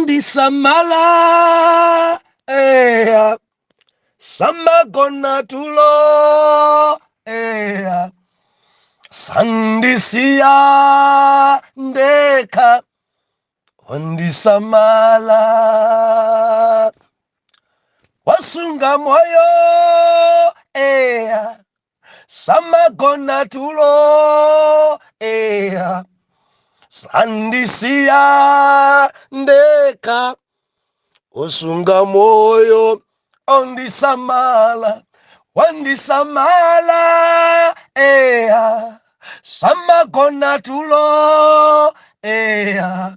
Ondisamala, eya, samagona tulo, eya, sandisiya ndekha, ondisamala, wasunga moyo, eya, samagona tulo, eya, sandisiya ndekha, usunga moyo, ondisamala, wandisamala, eya, samagona tulo, eya,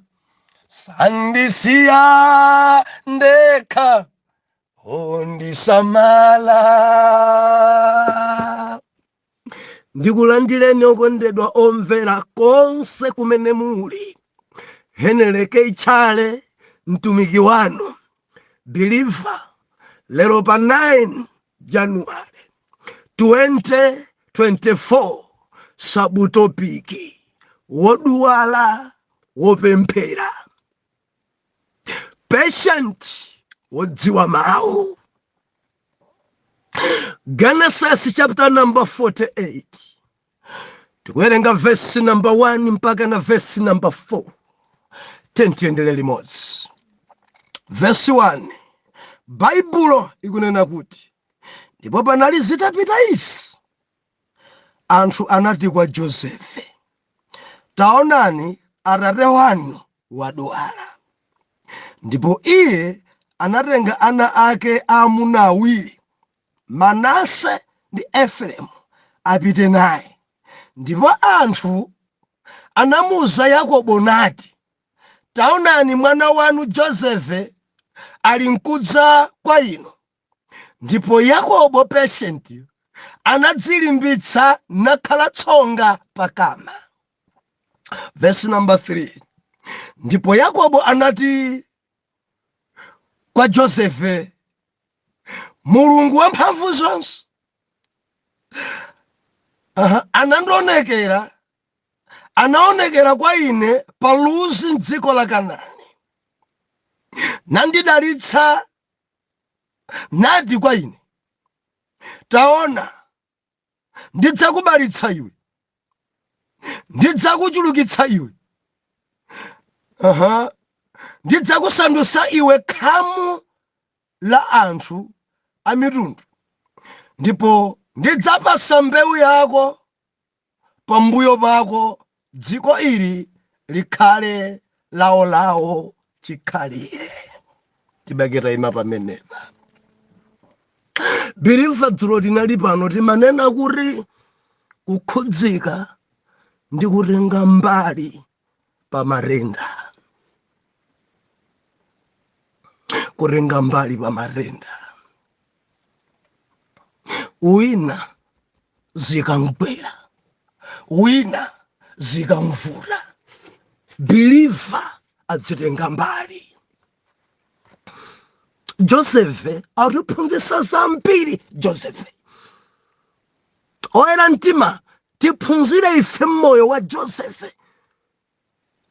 sandisiya ndekha, ondisamala. Ndikulandireni okondedwa omvera konse kumene muli. Henry K Tchale, mtumiki wanu believer, lero pa 9 January 2024, subtopic: woduwala wopemphera, patient wodziwa mawu. Genesis chapter number 48, tikuwerenga verse number 1 mpaka na verse number 4. Tiyendere limodzi. Verse 1, Baibulo ikunena kuti, "Ndipo panali zitapita izi, anthu anati kwa Josefe, 'Taonani, atate wanu wadwala.' Ndipo iye anatenga ana ake aamuna awiri, Manase ndi Efereimu, apite naye. Ndipo anthu anamuwuza Yakobo nati, 'Taonani, mwana wanu Josefe ali nkudza kwa inu.' Ndipo Yakobo patient anadzilimbitsa nakhala tsonga pakama." Verse number 3, "Ndipo Yakobo anati kwa Josefe, 'Mulungu wamphamvu zonse, aha, anandionekera, anaonekera kwa ine pa Luzi mdziko la Kanaani, nandidalitsa, nati kwa ine, Taona, ndidzakubalitsa iwe, ndidzakuchulukitsa iwe, aha, ndidzakusandutsa iwe khamu la anthu a mitundu, ndipo ndidzapasa mbewu yako pambuyo pako dziko ili likhale lawolawo chikhalire.'" Tibakira ima pamenepa. Believer, dzulo tinali pano, timanena kuti kukhudzika ndi kutenga mbali pa matenda, kutenga mbali pa matenda. Wina zikamgwera, wina zikamvuta, believer adzitenga mbali. Josefe atiphunzitsa zambiri. Josefe oyera mtima, tiphunzire ife mmoyo wa Josefe.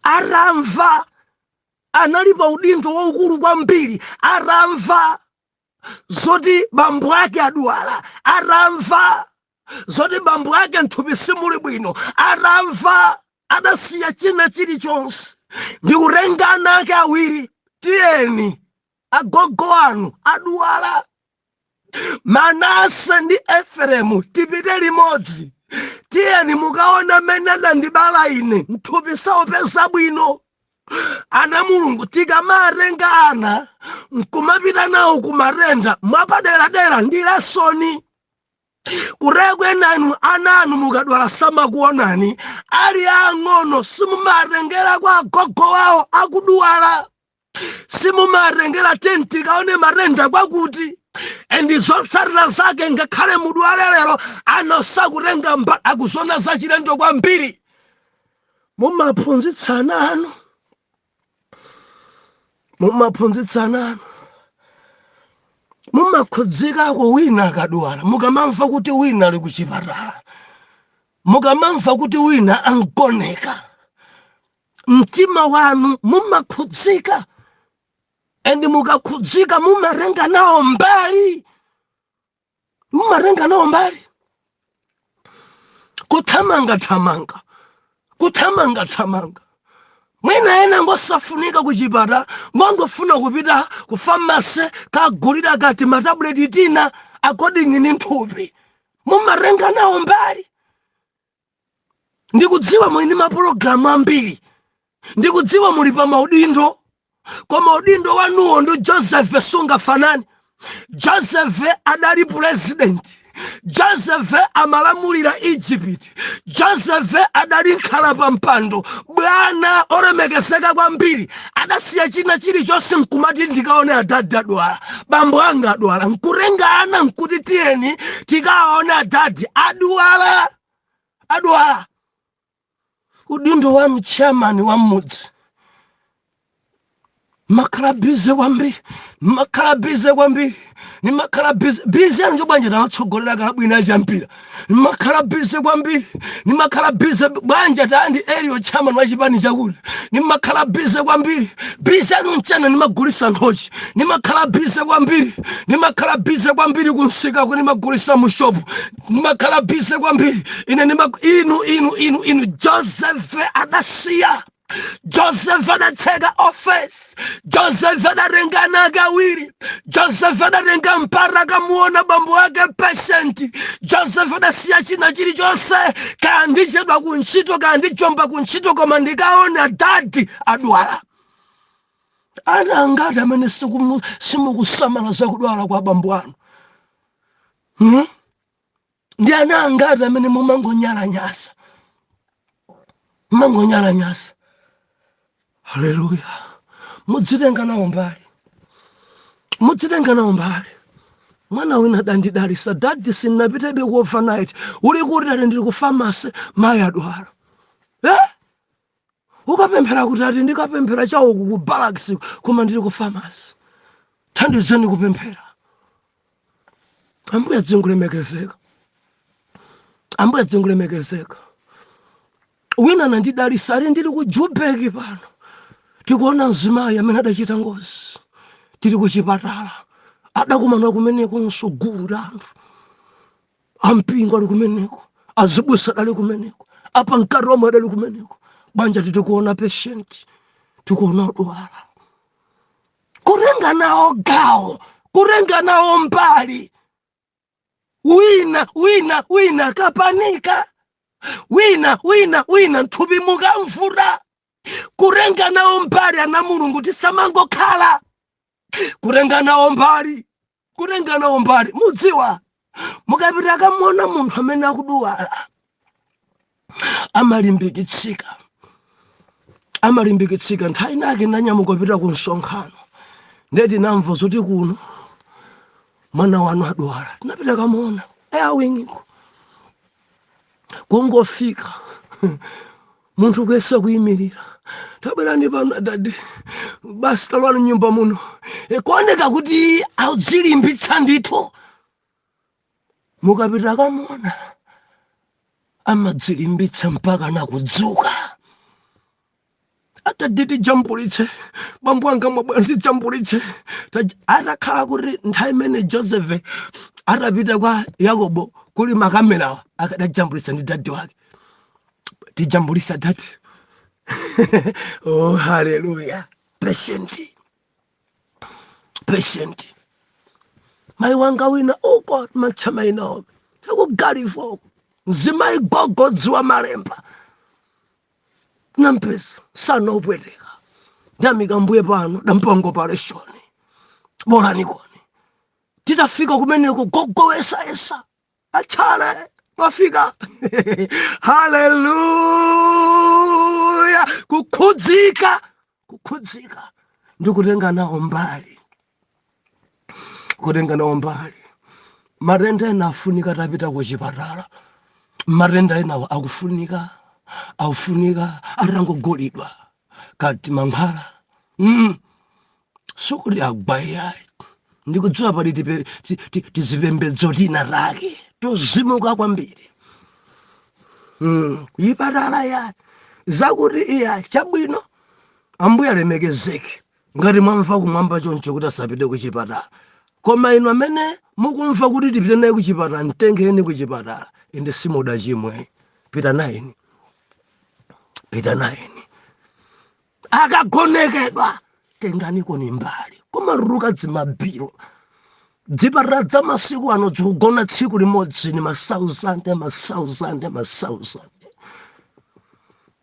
Atamva, anali pa udindo waukulu kwambiri, atamva zoti bambo ake adwala, atamva zoti bambo ake mthupi simuli bwino, atamva, adasiya china chilichonse ndikutenga ana ake awiri: "Tiyeni, agogo anu adwala, Manase ndi Efereimu, tipite limodzi. Tiyeni mukaona mmene adandibala ine, mthupi saupeza bwino." Ana Mulungu, tikamatenga ana nkumapita nawo kumatenda mwapaderadera, ndi lesson. Kurekwe anu, ana anu mukadwala samakuonani. Ali ang'ono simumatengera kwa agogo wawo akudwala, simumatengera, "Tikaone matenda kwakuti." And zotsatira zake, ngakhale mudwale lero, ana sakutenga mba, akuzona zachilendo kwambiri. Mumaphunzitsa ana anu, mumaphunzitsa ana anu, mumakhudzikako wina akadwala? Mukamamva kuti wina ali kuchipatala, mukamamva kuti wina angoneka, mtima wanu mumakhudzika? And mukakhudzika mumarenga nawo mbali, mumarenga nawo mbali. Kuthamangathamanga, kuthamangathamanga, mwina ena ngosafunika kuchipata, ngongofuna kupita ku pharmacy kagulira kati ma tablet tina according ni nthupi. Mumarenga nawo mbali. Ndikudziwa muli ndi mapulogalamu ambiri, ndikudziwa muli pa maudindo, koma udindo wanuwo ndi Joseph sungafanani. Joseph adali president, Joseph amalamulira Egypt, Joseph adali nkhala pa mpando, bwana olemekezeka kwambiri. Adasiya china chilichonse nkumati, "Ndikaone adadi adwala, bambo anga adwala." Nkutenga ana nkuti, "Tiyeni tikaone adadi adwala, adwala." Udindo wanu, chairman wa mmudzi, makhala busy kwambiri, makhala busy kwambiri, nimakhala busy busy anu bwanja tawatsogolera kala bwino achampira. Nimakhala busy kwambiri, nimakhala busy bwanja tandi area chairman wa chipani chakuti. Nimakhala busy kwambiri. Busy anu mchana nimagulisa nthochi. Nimakhala busy kwambiri, nimakhala busy kwambiri kumsikako, nimagulisa mu shop. Nimakhala busy kwambiri ine nima inu inu inu inu. Joseph adasiya, Joseph adatseka office, Joseph adatenga ana kawiri, Joseph adatenga mpara akamuona bambo ake patient. Joseph adasiya china chilichonse, kaya ndichedwa kuntchito, kaya ndichomba kuntchito, koma ndikaona dadi adwala. Ana angati amene simukusamala zakudwala kwa bambo anu, Ndi ana angati amene mumangonyalanyasa, mumangonyalanyasa? Haleluya! Mudzitenga nawo mbali, mudzitenga nawo mbali. Mwana wina adandidalisa: "Daddy, sinnapitebe ku overnight. Uli kuti?" Ati, "Ndili ku pharmacy, mayi adwala." Eh? "Ukapemphera kuti?" Ati, "Ndikapemphera chauku ku barracks, koma ndili ku pharmacy, thandizeni kupemphera." Ambuye adzingulemekezeka, Ambuye adzingulemekezeka. Wina anandidalisa, ali, "Ndili ku Jubeki pano, tikuona mzimayi amene adachita ngozi, tili ku chipatala." Adakumana kumeneko gulu la anthu ampingo ali kumeneko, azibusa adali kumeneko, apa mkati omwe adali kumeneko. "Banja, tili kuona patient, tikuona odwala." Kutenga nawo gawo, kutenga nawo mbali. Wina wina wina kapanika, wina wina wina nthupi mukamvuta, kutenga nawo mbali. Ana Mulungu, tisamangokhala. Kutenga nawo mbali, kutenga nawo mbali. Mudziwa, mukapita kamuona munthu amene akudwala, amalimbikitsika, amalimbikitsika. Nthawi nake nanyamuka kupita ku msonkhano, ndeti namva zoti kuno mwana wanu adwala. Tinapita kamuona ayawingiko. Kungofika, munthu kuyesa kuyimirira, "Tabwerani pano adadi, basi talwani nyumba muno." Kuoneka kuti audzilimbitsa ndithu. Mukapita kamuona, amadzilimbitsa mpaka nakudzuka. "Atati tijambulitse bambo anga, mwabwera, tijambulitse." Atakhala kuti nthawi imene Joseph atapita kwa Yakobo kuli makamerawa, akadajambulitsa ndi dadi wake. "Tijambulisa dadi." Oh, haleluya! Patient, patient. Mayi wanga wina uko matcha mainawo akugalifa, mzimayi gogo dziwa malemba, nampesa sana upweteka. Ndamika mbuye pano dampango operation bolani koni. Titafika kumeneko, gogo wesayesa, "Achale, twafika." Haleluya! Kukhudzika, kukhudzika ndi kutenga nawo mbali, kutenga nawo mbali. Matenda ena afunika tapita ku chipatala, matenda enawo akufunika atangogulidwa kati mankhwala. Sikuti agwayayi. Ndikudziwa pali tizipembedzo tina take tozimuka kwambiri. Kuchipatala ya zakuti iya chabwino. Ambuye alemekezeke. Ngati mwamva kumwamba choncho kuti asapite kuchipatala, koma inu amene mukumva kuti tipite naye kuchipatala, mtengeni kuchipatala. Inde, simudachimwe, pita nayeni, pita nayeni. Akagonekedwa, tenganiko ni mbali. Kumatuluka dzimabilo, dzipatala dza masiku ano dzikugona tsiku limodzi ni masauzande, masauzande, masauzande.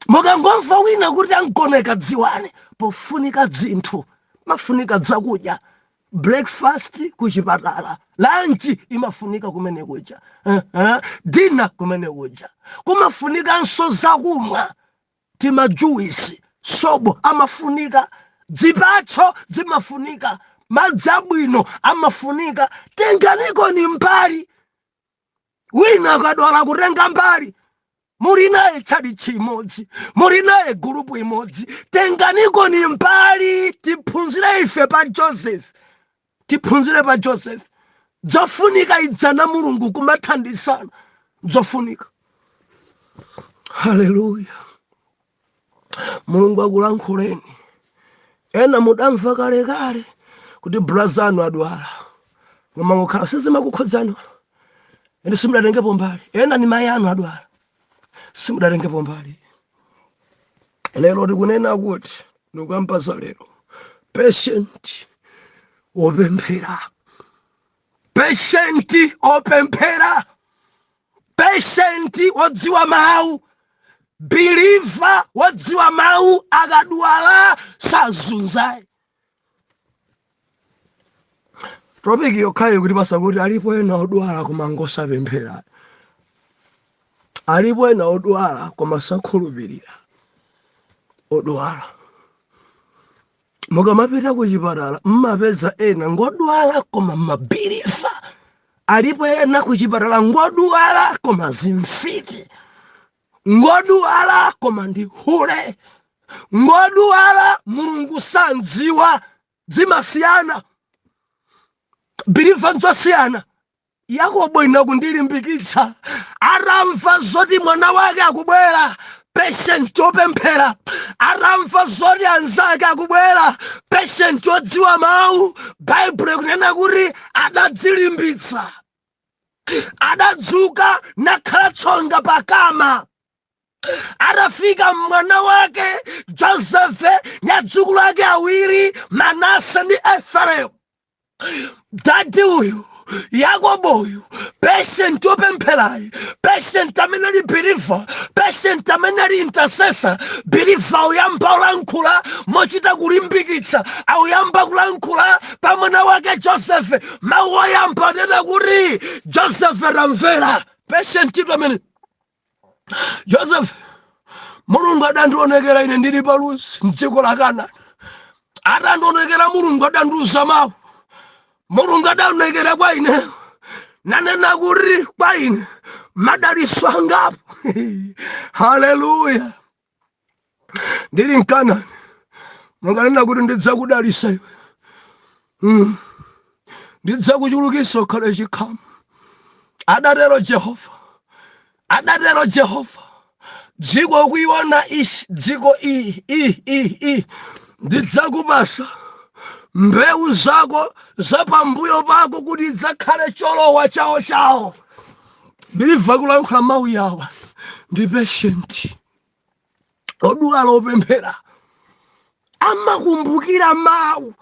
Mukangomva wina kuti angoneka, dziwani pofunika dzinthu, mafunika dzakudya, breakfast kuchipatala, lunch imafunika kumene kuja, dinner kumene kuja, kumafunikanso zakumwa, timajuisi, sobo amafunika, dzipatso zimafunika, madzi abwino amafunika. Tenganiko ni mbali. Wina akadwala, kutenga mbali. Muli naye tchalitchi imodzi, muli naye gulupu imodzi, tenganiko ni mbali. Tiphunzire ife pa Joseph, tiphunzire pa Joseph. Zofunika idzana Mulungu kumathandizana, zofunika. Haleluya! Mulungu akulankhuleni. Ena mudamva kalekale kuti brother anu adwala, mumangokhala, sizimakukhudzani ende simudatengepo mbali. Ena ni mayi anu adwala, simudatengepo mbali. Lero tikunena kuti ndikukampaza lero patient wopemphera, patient opemphera, patient wodziwa mawu, believer wodziwa mawu, akadwala sazunzayi. Topic yokhayo kuti pasakuti alipo ena odwala koma ngosapemphera, alipo ena odwala koma sakhulupirira. Odwala, mukamapita kuchipatala mmapeza ena ngodwala koma ma believer. Alipo ena kuchipatala ngodwala koma zimfiti, ngodwala koma ndi hule, ngodwala Mulungu sandziwa. Zimasiyana, believer nzosiyana. Yakobo inakundilimbikitsa atamva zoti mwana wake akubwera, patient opemphera. Atamva zoti anzake akubwera, patient odziwa mawu. Baibulo ikunena kuti adadzilimbitsa, adadzuka nakhala tsonga pakama. Atafika mwana wake Josefe ndi adzukulu ake awiri, Manase ndi Efereimu, daddy uyu Yakoboyu, patient opempherayi, patient amene ali believer, patient amene ali intercessor, believer, auyamba kulankhula mochita kulimbikitsa, auyamba kulankhula pa mwana wake Josefe. Mawu oyamba anena kuti, "Josefe, tamvera." Patient itu amene Joseph, "Mulungu adandionekera ine ndili paluzi mdziko la Kanani. Atandionekera Mulungu, adandiuza mawu. Mulungu adaonekera kwa ine nanena kuti kwa ine madaliso angapo. Haleluya! Ndili mKanani, munganena kuti ndidzakudalisa iwe, Ndidzakuchulukisa ukhale chikhamu, adatero Jehova, adatero Jehova. Dziko kuiona ishi, dziko iyi iyi iyi iyi, ndidzakupasa mbewu zako za pambuyo pako kuti idzakhale cholowa chawo chawo." Believer kulankhula mawu yawa ndi patient odwala opemphera. Amakumbukira mawu,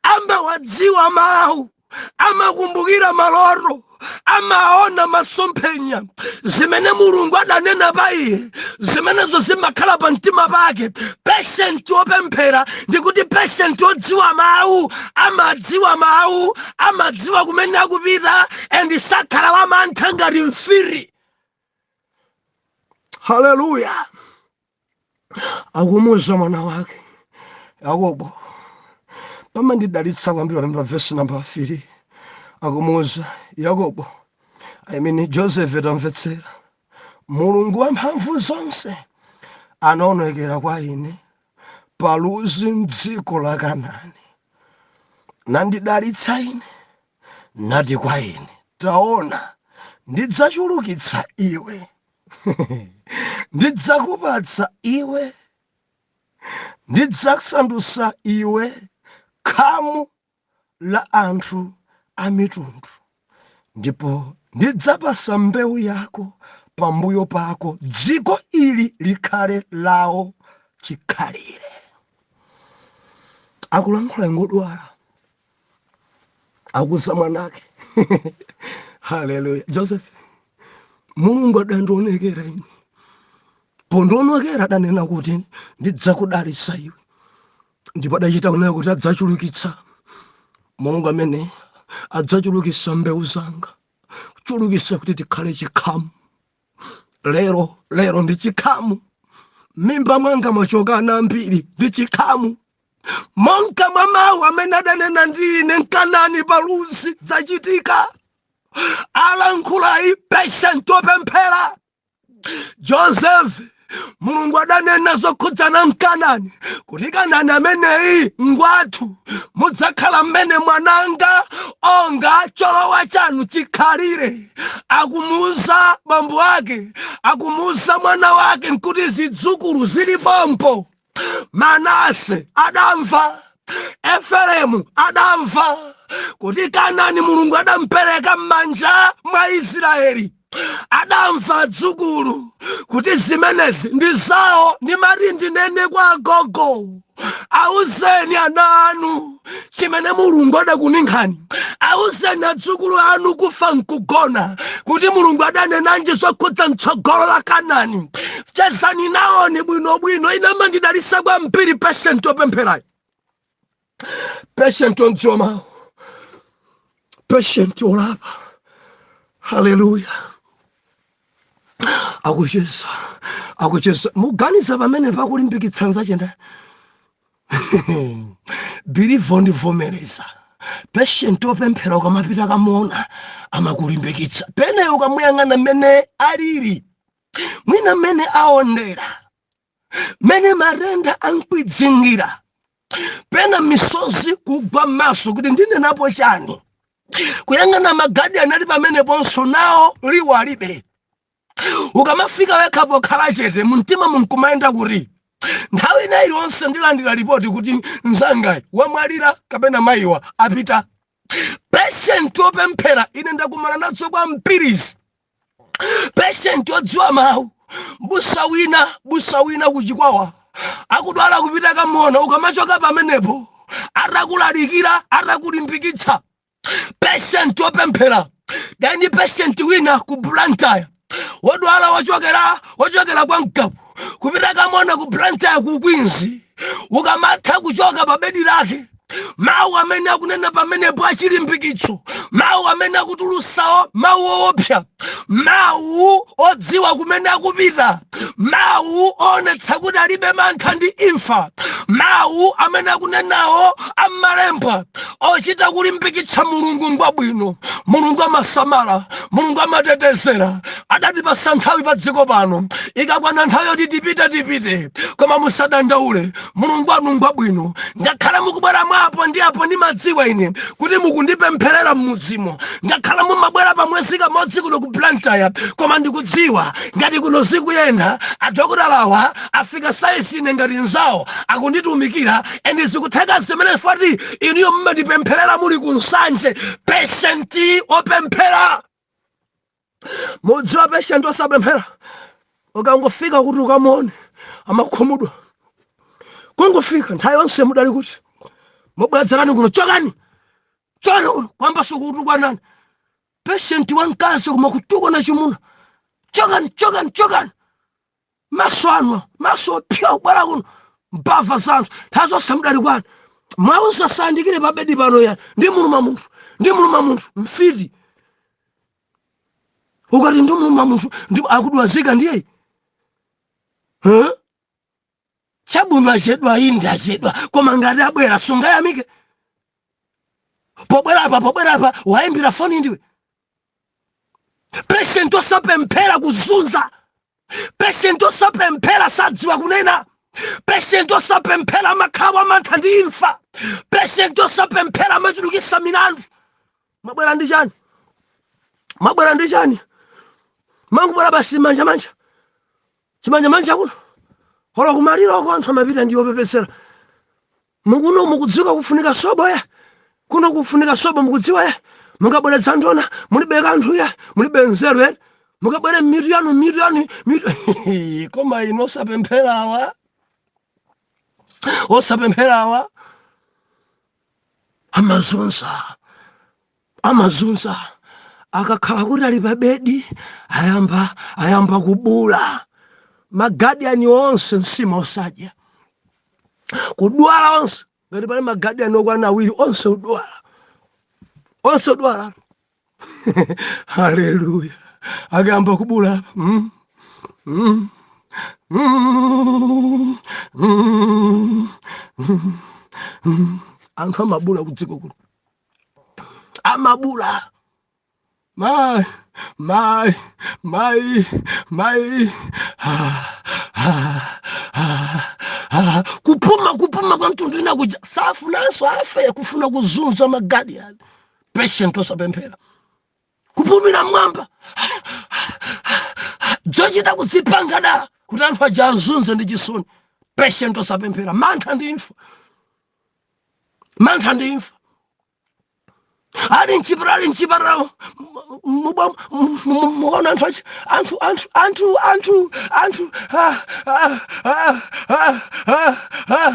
amawadziwa mawu, amakumbukira maloto, amaona masomphenya. Zimene Mulungu adanena pa iye, zimenezo zimakhala pa mtima pake. Patient opemphera, ndikuti patient odziwa mawu, amadziwa mawu, amadziwa kumene akupita and sakhala wamantha ngati mfiri. Haleluya! Akumuwuza mwana wake Yakobo, pamandidalitsa kwambiri pamene pa vesi namba 3 akumuwuza Yakobo, I mean Joseph, "Tamvetsera, Mulungu wamphamvu zonse anaonekera kwa ine paluzi mdziko la Kanani, nandidalitsa ine, nati kwa ine, Taona, ndidzachulukitsa iwe, ndidzakupatsa iwe, ndidzasandutsa iwe Khamu la anthu a mitundu, ndipo ndidzapasa mbewu yako pambuyo pako dziko ili likhale lawo chikhalire. Akulankhula ngodwala, akuza mwanake. Haleluya! Joseph, Mulungu adandionekera ine. Pondionekera adanena kuti ndidzakudalitsa iwe, ndipo adachita kunena kuti adzachulukitsa. Mulungu amene adzachulukitsa mbewu zanga, kuchulukitsa kuti tikhale chikhamu. Lero lero ndi chikhamu, mimba mwanga mwachoka ana ambiri, ndi chikhamu. Monga mwa mawu amene adanena ndi ine mKanani paluzi, zachitika. Alankhulayi patient opemphera. Joseph, Mulungu adanena zokhudzana mKanani kuti Kanani ameneyi ngwathu, mudzakhala mmene mwananga onga cholowa chanu chikhalire. Akumuuza bambo ake, akumuuza mwana wake, nkuti zidzukulu zilipompo. Manase adamva, Efereimu adamva kuti Kanani Mulungu adampereka m'manja mwa Israeli. Adamva adzukulu kuti zimenezi ndi zawo. Ndimati ndinene kwa agogo, auzeni ana anu chimene Mulungu adakuninkhani. Auzeni adzukulu anu kufa nkugona kuti Mulungu adanenanji zokhudza mtsogolo la Kanani. Chezani nawoni bwinobwino. Ine amandidalisa kwambiri patient opempherayo, patient odziwa mawu, patient olapa. Haleluya! Akucheza, akucheza, muganiza pamene pakulimbikitsa nzachenda believer ndivomereza. Patient opemphera, ukamapita kamuona amakulimbikitsa. Peneyo ukamuyang'ana mmene alili, mwina mmene aondera, mmene matenda ankwidzingira, pena misozi kugwa m'maso kuti ndinenapo chani. Kuyang'ana magadi anali pameneponso nawo liwo alibe. Ukamafika wekha pokhala chete, mumtima munkumayenda kuti nthawi ina iliyonse ndilandira ripoti kuti mzangayi wamwalira kapena mayiwa apita. Patient opemphera, ine ndakumana nazo kwambirizi. Patient odziwa mawu, busa wina, busa wina kuchikwawa akudwala, kupita kamuona, ukamachoka pamenepo atakulalikira, atakulimbikitsa. Patient opemphera. Dani patient wina ku Blantyre wodwala, wachokera kwa Mgabu kupita kamona ku Blantyre ku Queens. Ukamatha kuchoka pa bedi lake, mawu amene akunena pamenepo achilimbikitso, mawu amene akutulusawo, mawu owopsa, mawu odziwa kumene akupita, mawu oonetsa kuti alibe mantha ndi imfa, mawu amene akunenawo ammalemba ochita kulimbikitsa. Mulungu ngwabwino, Mulungu amasamala, Mulungu amatetezera. Adatipasa nthawi pa dziko pano, ikakwana nthawi yoti tipite, tipite, koma musadandaule, Mulungu anu ngwabwino. Ngakhale mukubwera mwapo ndi apo, ndimadziwa ine kuti mukundipempherera m'mudzimo. Ngakhale mumabwera pa mwezi kamodzi kuno ku Blantyre, koma ndikudziwa ngati kuno zikuyenda, adokotalawa afika size ine ngati nzawo akunditumikira, and zikutheka zimene fati inuyo mmandipempherera muli ku Nsanje. Patient opemphera, mudziwa patient osapemphera, ukangofika kuti ukamuone amakhumudwa. Kungofika, nthawi yonse mudali kuti? Mubwedzerani kuno, chokani, chokani kuno, kwamba sikutukwanani. Patient wamkazi koma kutukwana chimuna, chokani, chokani, chokani, maso anu maso opya kubwera kuno, mbava zanthu, nthawi zonse mudali kwani? Mwauza sayandikire pa bedi pano ya ndi muluma munthu, ndi muluma munthu. Mfiti, ukati ndi muluma munthu ndi akudwazika ndiye, huh? Chabwino, achedwa, inde achedwa, koma ngati abwera sungayamike. Pobwera apa, pobwera apa wayimbira foni ndiwe. Patient osapemphera kuzunza, patient osapemphera sadziwa kunena, patient osapemphera amakhala wamantha ndi imfa, patient osapemphera amachulukisa milandu. Mwabwera ndi chani? Mwabwera ndi chani? Mangubwera basi manja manja, chimanja manja kuno. Olo kumaliro ko anthu amapita ndi opepesera. Mukuno mukudziwa kufunika sobo ya, kuno kufunika sobo mukudziwa ya. Mukabweretsa ndona mulibe kanthu ya, mulibe nzeru ya. Mukabwere mitu yanu, mitu yanu, mitu. Koma inu osapempherawa, osapempherawa amazunza, amazunza. Akakhala kuti ali pa bedi, ayamba kubula. Magadiyani onse nsima osadya, kudwala onse. Ngati pali magadiyani okwana awiri, onse udwala, onse udwala. Haleluya! Akayamba kubula, Anthu amabula kudziko kuno, amabula. Mai, mai, mai, mai, ha, ha, ha, ha. Kupuma, kupuma kwa mtundu ina kuja, safunanso afe, kufuna kuzunza magadiyani. Patient osapemphera, kupumira mwamba, zochita kudzipanga dala kuti anthu aja azunze ndi chisoni. Patient osapemphera, mantha ndi imfa, mantha ndi imfa. Ali mchipatala, ali mchipatala, muona anthu achi, anthu, anthu, anthu, anthu, anthu, ah, ah, ah, ah, ah, ah.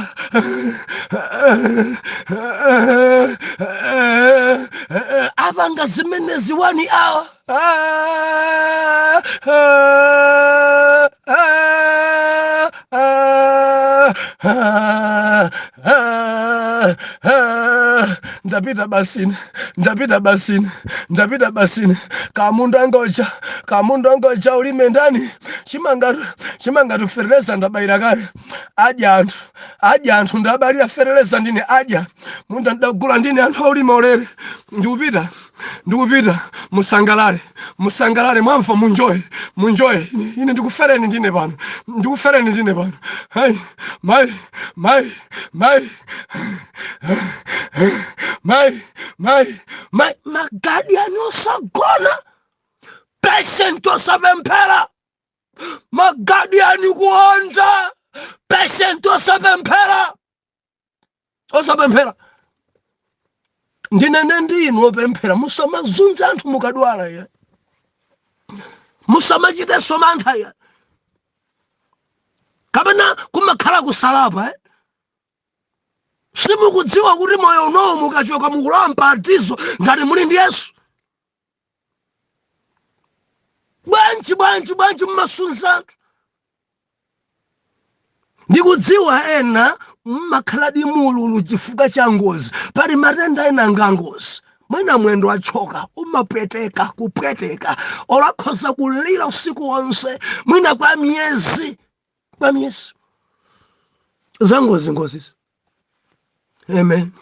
Apanga zimenezi 1 hour. Ah, ah, ah, ah, ah, ah, ah. Ndapita basini, ndapita basini, ndapita basini. Kamunda ngoja, kamunda ngoja ulime ndani? Chimangatu, chimangatu fereleza ndabayira kale. Adya anthu, adya anthu, ndabalira fereleza ndine adya. Munda ndagula ndine, anthu aulima ulere. Ndikupita, ndikupita. Musangalale, musangalale, mwamva, munjoye, munjoye. Ine ndikufereni ndine pano, ndikufereni ndine pano. Hai, mai, mai, mai, mai, mai, mai. Magadiyani osagona, patient osapemphera. Magadiyani kuonda, patient osapemphera, osapemphera. Ndinene ndi inu opemphera, musamazunze anthu mukadwala ya, musamachitenso mantha ya, kapena kumakhala kusalapa. Simukudziwa kuti moyo unowo mukachoka mukulowa mparadizo ngati muli ndi Yesu? Bwanji, bwanji, bwanji mmasunza anthu? Ndikudziwa ena mmakhaladi mululu chifukwa cha ngozi. Pali matenda ena nga ngozi, mwina mwendo achoka, umapweteka, kupweteka, olakhoza kulira usiku wonse, mwina kwa miyezi, kwa miyezi. Za ngozi, ngozizo. Amen.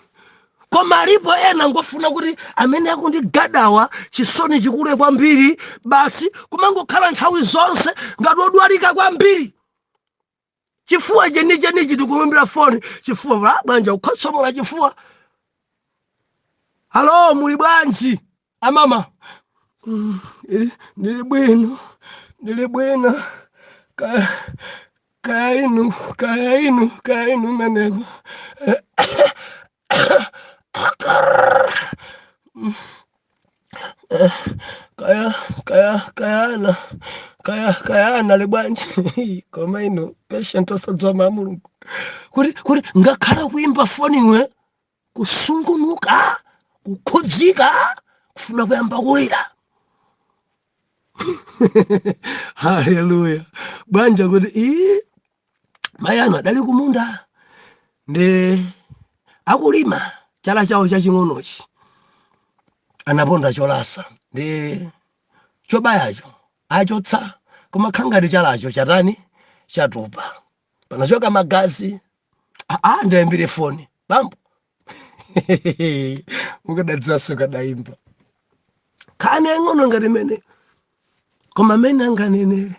Koma alipo ena ngofuna kuti amene akundigadawa chisoni chikule kwambiri, basi kumangokhala nthawi zonse ngati odwalika kwambiri. Chifuwa chenichenichi, tikumuimbira foni, chifuwa bwanja, kukhotsomola chifuwa. Halo, muli bwanji amama? Ndili bwino, ndili bwino. Kaya, kaya inu, kaya inu, kaya inu meneko. Kaya, kaya, kaya ana, kaya, kaya ana ali bwanji? Koma inu patient osadziwa Mulungu, kuti ngakhala kuimba foniwe, kusungunuka, kukhudzika, kufuna kuyamba kulira. Haleluya! Bwanja kuti ii, mayi anu adali kumunda ndi akulima, chala chawo chaching'onochi anaponda cholasa ndi chobayacho achotsa, koma khangati chalacho chatani, chatupa, panachoka magazi. Aa, ndayimbire foni bambo, ukadadzaso kadaimba khani yang'ono ngati imene. Koma amene anganenere,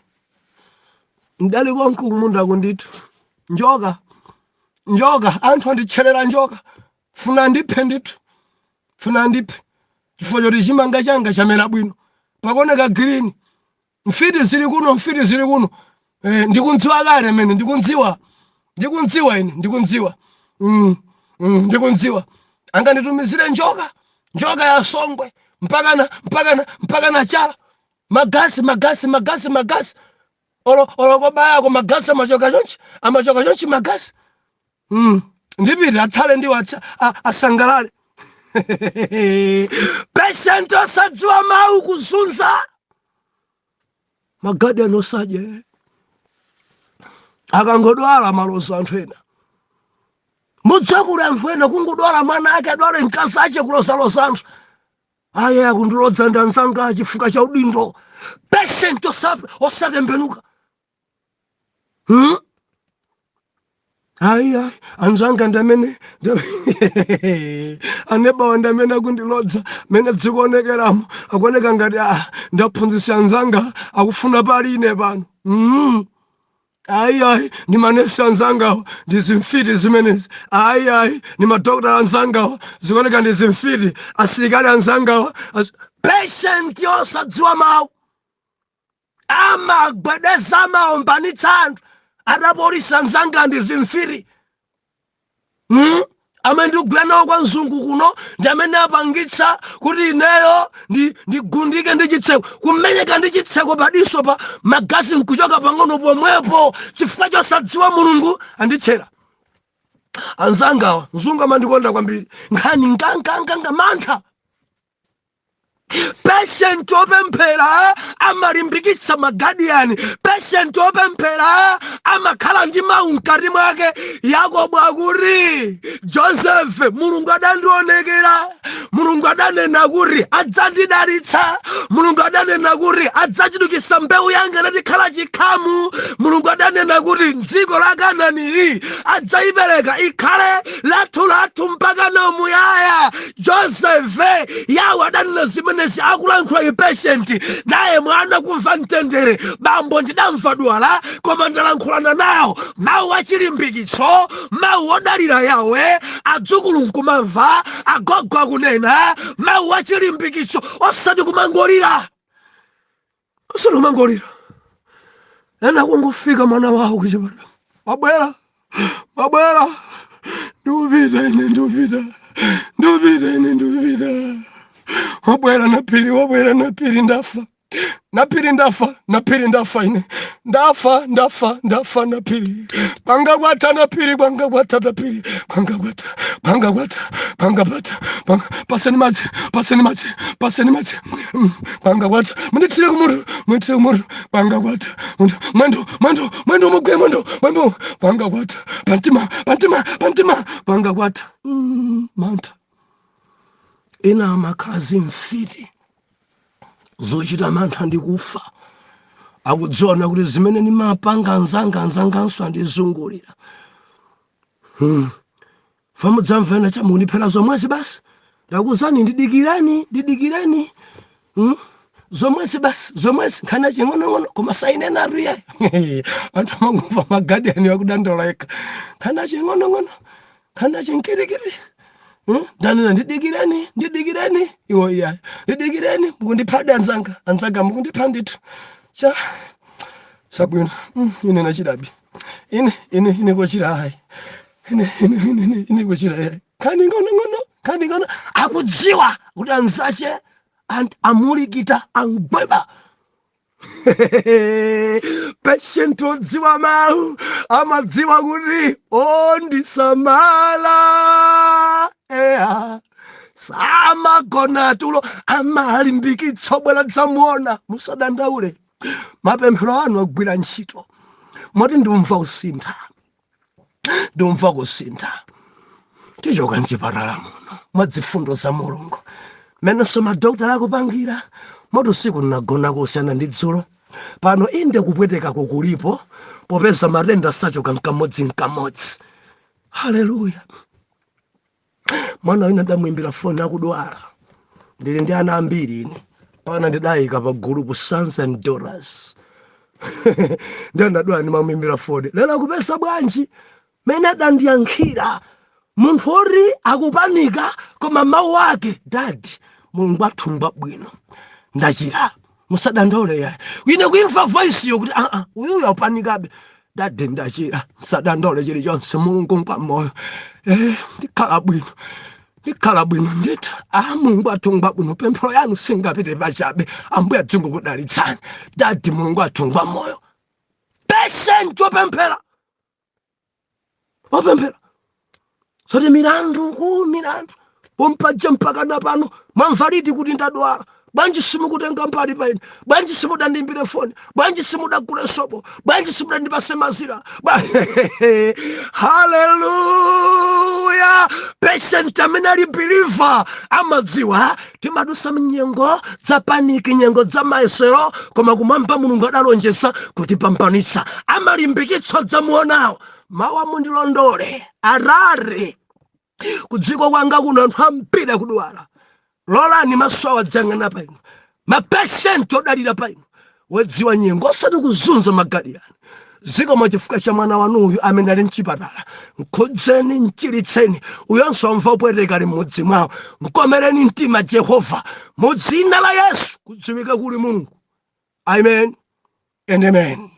ndali konke kumunda kundithu, njoka, njoka, anthu anditcherera njoka, funa ndiphe ndithu, funa ndiphe chifukwa choti chimanga changa chamera bwino, pakuoneka green. Mfiti zili kuno, mfiti zili kuno. Ndikundziwa kale amene ndikundziwa, ndikundziwa ine, ndikundziwa. Ndikundziwa anganditumizire njoka, njoka ya songwe, mpakana mpakana mpakana chala, magasi, magasi, magasi, magasi. Olo olo kobayako magasi amachoka chonchi, amachoka chonchi magasi. Ndipita atsale ndiwo asangalale. Patient osadziwa mawu kuzunza maguardian, osadye akangodwala maloza anthu ena. Mudzakula anthu ena kungodwala mwana ake, adwale mkazi ache, kulozaloza anthu. Aye, akundilodza ndi anzanga chifukwa cha udindo. Patient osatembenuka, Ayi, ayi, anzanga ndamene anebawa, ndamene akundilodza. Mene dzikuonekeramo, akuoneka ngati ndaphunzitsa anzanga, akufuna pali ine pano. Ayi, ayi, ndi manesi anzangawa, ndi zimfiti zimenezi. Ayi, ayi, ndi madokotala anzangawa, zikuoneka ndi zimfiti. Asilikali anzangawa. Patient osadziwa mawu amagwedeza, amaombanitsa anthu. Atapolisa anzanga ndi zimfiti, Amene ndikugwira nawo kwa mzungu kuno ndi amene apangitsa kuti ineyo ndigundike ndi chitseko, kumenyeka ndi chitseko padiso pa, magazi nkuchoka pang'ono pomwepo, chifukwa chosadziwa Mulungu. Anditchera anzangawa. Mzungu amandikonda kwambiri. Nkhani nkankanganga mantha. Patient opemphera amalimbikitsa maguardian. Patient opemphera amakhala ndi mawu mkati mwake. Yakobo akuti, "Joseph, Mulungu adandionekera. Mulungu adanena kuti adzandidalitsa. Mulungu adanena kuti adzachulukitsa mbewu yanga natikhala chikhamu. Mulungu adanena kuti mdziko la Kanani adzayipereka ikhale lathu lathu mpaka na muyaya. Josefe, yawo adanena zimenezi." Akulankhula ipatient naye mwana kumva mtendere. "Bambo, ndidamva dwala, koma ndalankhulana nawo mawu achilimbikitso, mawu odalira yawe." Adzukulu nkumamva agogo akunena mawu achilimbikitso, osati kumangolira, osati kumangolira. Ena kungofika mwana wawo kuchipatala, "Mabwera, mabwera, ndikupita ine, ndikupita, ndikupita ine, ndikupita. Wabwera naphiri, wabwera naphiri, ndafa naphiri, ndafa naphiri, ndafa ine, ndafa, ndafa, ndafa naphiri. Kwanga kwatha naphiri, kwanga kwatha naphiri, kwanga kwatha, kwanga kwatha, kwanga kwatha. Paseni madzi, paseni madzi, paseni madzi. Kwanga kwatha, mundithire kumutu, mundithire kumutu, kwanga kwatha. Mwendo, mwendo, mwendo, mugwe mwendo, mwendo, kwanga kwatha, pantima, pantima, pantima, kwanga kwatha." Mantha ena amakhala zimfiti zochita mantha ndi kufa. Akudziona kuti zimene ndimapanga anzanga, anzanganso andizungulira. Famudzamvena chamundiphera zomwezi basi, ndakuzani, ndidikireni, ndidikireni. Zomwezi basi, zomwezi, nkhani yaching'onong'ono, koma sainena atuye. Anthu amangomva maguardian akudandaula yekha, nkhani yaching'onong'ono, nkhani yachinkirikiri. Ndanena ndidikireni, ndidikireni. Iwo iya, ndidikireni, mukundiphadi anzanga, anzanga mukundipha ndithu. Cha sabwino. Ine nachidabi, ine ine ine kochira ayi, ine ine ine ine ine kochira ayi. Nkhani ng'onong'ono, nkhani ng'ono. Akudziwa kuti anzache amulikita, angweba. Patient odziwa mawu amadziwa kuti ondisamala ea samagona tulo, amalimbikitsa bwera dzamuona. Musadandaule, mapemphero anu agwira ntchito. Moti ndimva kusintha, ndimva kusintha. Tichoka mchipatala muno mwadzifundo za Mulungu, menenso madokotala akupangira. Moti usiku ndinagona kusiyana ndi dzulo pano. Inde, kupweteka kukulipo, popeza matenda sachoka nkamodzi nkamodzi. Haleluya! Mwana wina ndamuimbira foni akudwala. Ndili ndi ana ambiri ine pana, ndidayika pa gulupu Sons and Daughters. Ndi anadwala, ndimamuimbira foni, "Lero akupeza bwanji?" Mene adandiyankhira, munthu oti akupanika, koma mawu ake, "Daddy, Mulungu athu ngwabwino, ndachira, musadandaule yayi." Ine kuimva voice yo kuti aa, uyuyu akupanikabe. Daddy, ndachira, msadandole chilichonse, Mulungu ngwa moyo. Ndikhala bwino, ndikhala bwino ndithu. A Mulungu athu ngwa bwino, pemphero yanu singapite pachabe. Ambuye adzingokudalitsani, daddy, Mulungu athu ngwa moyo. Patient, opemphera, opemphera. Zoti milandu ku milandu pompaja mpaka na pano, mwamva liti kuti ndadwala? Bwanji simukutenga mbali pa ine? Bwanji simudandimbire foni? Bwanji simudagule sopo? Bwanji simudandipase mazira? Haleluya! Patient amene ali believer amadziwa timadusa mnyengo za panic, nyengo za mayesero, koma kumwamba Mulungu adalonjeza kutipambanitsa. Amalimbikitsa dzamuonawo. Mawu amundilondole arare kudziko kwanga kuno, anthu ambiri akudwala. Lolani maso awo adzang'ana pa inu, mapatient odalira pa inu, wedziwa nyengo, osati kuzunza maguardian. Zikomo chifukwa cha mwana wanuyu amene ali mchipatala. Mkhudzeni, mchiritseni. Uyonso amva upweteka ali mmudzi mwawo, mkomereni mtima Jehova, mu dzina la Yesu kudziwika kuli Mulungu. Amen and amen.